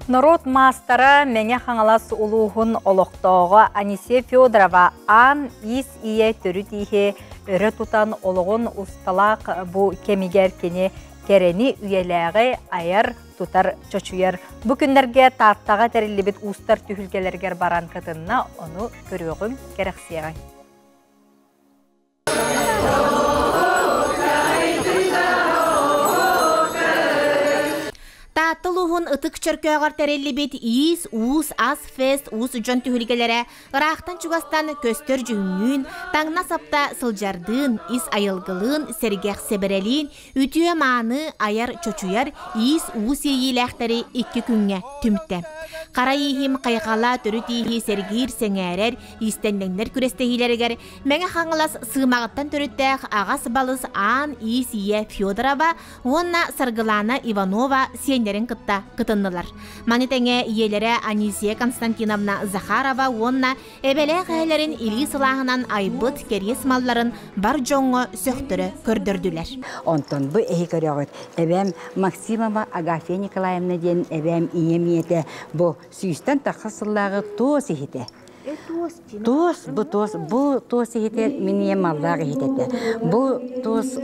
Норуот маастара Мэҥэ Хаҥалас улууһун олохтооҕо Анисия Федорова аан иис ийэ төрүт ииһи өрө тутан олоҕун усталаах бу кэмигэр кини кэрэни үйэлээҕи айар, тутар, чочуйар. Бу күннэргэ Тааттаҕа тэриллибит уустар түһүлгэлэригэр баран кытынна, ону көрүөҕүҥ, кэрэхсиэҕиҥ. Таатта улууһун Ытык Чөркөөҕөр тэриллибит Иис, Уус, Ас, Фест уус дьон түһүлгэлэрэ ыраахтан-чугастан көстөр дьүһүннүүн, таҥна-сапта сылдьардыын, ис айылгылыын, сэргэх сэбэрэлиин, үтүө-мааны айар чочуйар иис-уус иэйиилээхтэри икки күҥҥэ түмтэ. Хара ииһим хайҕала төрүт ииһи сэргиир, сэҥээрэр, иистэнньэҥнэр күрэстэһиилэригэр Мэҥэ Хаҥалас Сыымаҕыттан төрүттээх аҕас балыс Аан Иис Ийэ Федорова уонна Саргылаана Иванова сиэннэрин кытта кытыннылар. Маны тэҥэ ийэлэрэ Анисия Константиновна Захарова уонна эбэлээх эһэлэрин илии сылааһынан айбыт кэриэс малларын бар дьоҥҥо сөхтөрө көрдөрдүлэр. Онтон бу эһи көрөҕүт эбээм Максимова Агафья Николаевна диэн эбээм ийэм ийэтэ бу сүүстэн тахса сыллааҕы туос иһитэ. Туос, бу туос, бу туос иһитэ мин ийэм маллаах иһит этэ. Бу туос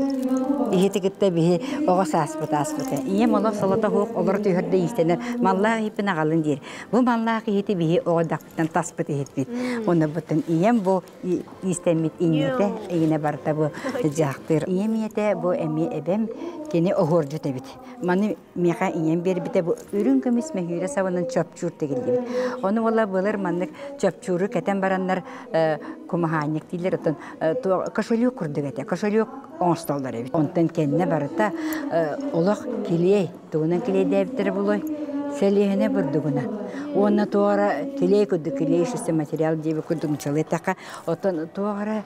иһити кытта биһи оҕо сааспыт ааспыта. Ийэм олох солото суох олоро түһэрдэ иистэнэр маллаах иһиппин аҕалын диир. Бу маллаах иһити биһи оҕо эрдэхпиттэн таспыт иһиппит. Уонна буттан ийэм бу иистэммит инньэтэ, ийэнэ барыта бу дьаахтыыр. Ийэм ийэтэ бу эмиэ эбэм кини оһуордьут эбит. Маны миэхэ ийэм биэрбитэ бу үрүҥ көмүс мөһүүрэ сабынан чопчуур тигиллибит. Ону буола былыр маннык чопчууру кэтэн бараннар кумаһаанньык дииллэр, оттон кошелек курдук этэ. Кошелек оҥостоллор эбит. Онтон кэннэ барыта олох килиэй, тугунан килиэйдээбиттэрэ буолуой? Сэлиэһинэ бурдугуна. Уонна туора килиэй курдук килиэй материал диэби курдук мучалыйтаха. Оттон туора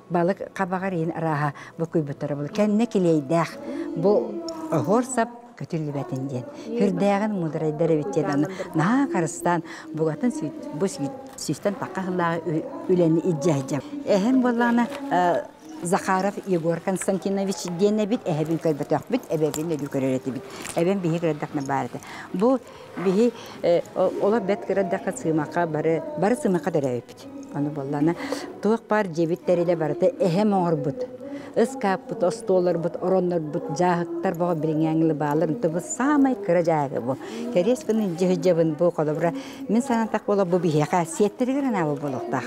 балык хабаҕар иһин арааһа букуйбуттара бу кэннэ килиэйдээх бу оһуор сап көтүллүбэтин диэн хүрдээҕин муударайдар эбит диэн аны наһаа харыстаан бугатын бу сүүстэн тахха сыллааҕы үлэни илдьэ сылдьар эһэм буоллаҕына Захаров Егор Константинович диэн эбит эһэбин көрбөтөхпүт эбэбин өлүү көрөр этибит эбэм биһи кырадахна баар этэ бу биһи олох бэт кырадахха сыымаха бары бары сыымаха төрөөбүппүт Ону буоллаҕына туох баар дьиэбит тэрилэ барыта эһэм оҥорбут. Ыскааппыт, остуолларбыт, ороннорбут, дьааһыктар бөҕө билиҥээҥҥи бааллар. Онто бу саамай кыра дьааһыга бу. Кэриэс гына илдьэ сылдьабын бу холобура мин санаатах буола бу биһиэхэ сиэттэригэр анаабыт буолуохтаах.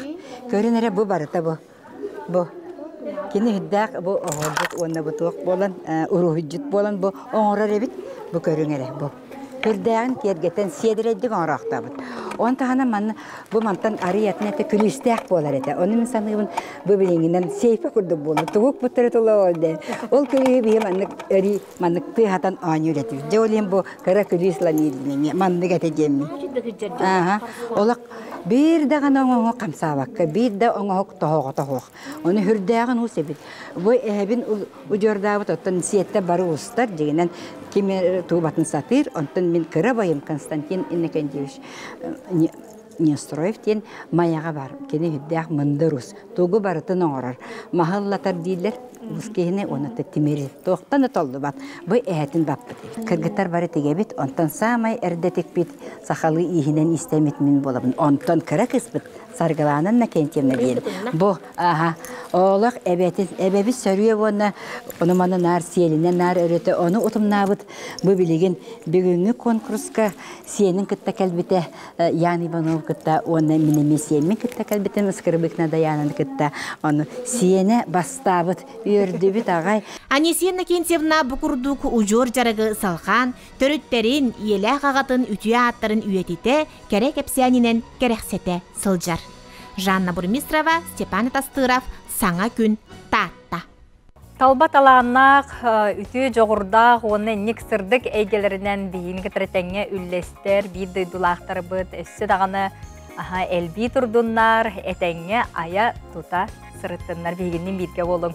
Көрүн эрэ бу барыта бу. Бу кини үрдээх бу оһорбут уонна бу туох буолан уруһуйдьут буолан бу оҥорор эбит. Бу көрүҥ эрэ бу. Көрдөөҕүн киэргэтэн сиэдэрэйдик оҥороохтообут. Он таһынан манна бу мантан арыйатын этэ күлүүстээх буолар этэ. Ону мин саныыбын бу билиҥҥинэн сейфэ курдук буолла. Тугук буттары тула ол дэ. Ол күлүүһү биһи маннык өрүү маннык тыаһатан оонньуур этибит. Дьэ ол иһин бу кыра күлүүс ылан иирдин эмиэ маннык этэ диэммин. Ааха. Олох биир даҕаны оҥоһук хамсаабакка, биир да оҥоһук тоһоҕото суох. Ону хүрдээҕин уус эбит. Бу эһэбин удьуордаабыт оттон сиэттэ бары устар дьигинэн ким туубатын сатыыр. Онтон мин кыра байым Константин Иннокентьевич Нестроев диэн Майаҕа бар. Кини үрдээх мындыр ус. Тугу барытын оҥорор. Маһы ыллатар дииллэр ус киһини уонна тимири туохтан да толлубат. Бу эһэтин баппыт. Кыргыттар бары тигэбит. Онтон саамай эрдэ тикпит сахалыы ииһинэн истэммит мин буолабын. Онтон кыра кыыспыт Саргылаана Иннокентьевна диэн. Бу аха олох эбэтин эбэбит сөрүө уонна ону маны наар сиэлинэн наар өрөтө ону утумнаабыт бу билигин бүгүҥҥү конкурска сиэнин кытта кэлбитэ Ян Иванов кытта уонна мин эмиэ сиэммин кытта кэлбитим Скрыбыкна Даянаны кытта ону сиэнэ бастаабыт үөрдүбүт аҕай. Анисия Иннокентьевна бу курдук удьуор дьарыгы салҕаан, төрүттэрин, ийэлээх аҕатын үтүө ааттарын үйэтитэ, кэрэ кэпсээнинэн кэрэхсэтэ сылдьар. Жанна Бурмистрова, Степан Атастыров, Саҥа күн, Таатта. Талба талааннаах, үтүө дьоҕурдаах уонна инник сырдык эйгэлэринэн биһигини кытары тэҥҥэ үллэстэр биир дойдулаахтарбыт өссө даҕаны аһа элбии турдуннар, этэҥҥэ айа тута сырыттыннар биһигинниин бииргэ буолуҥ.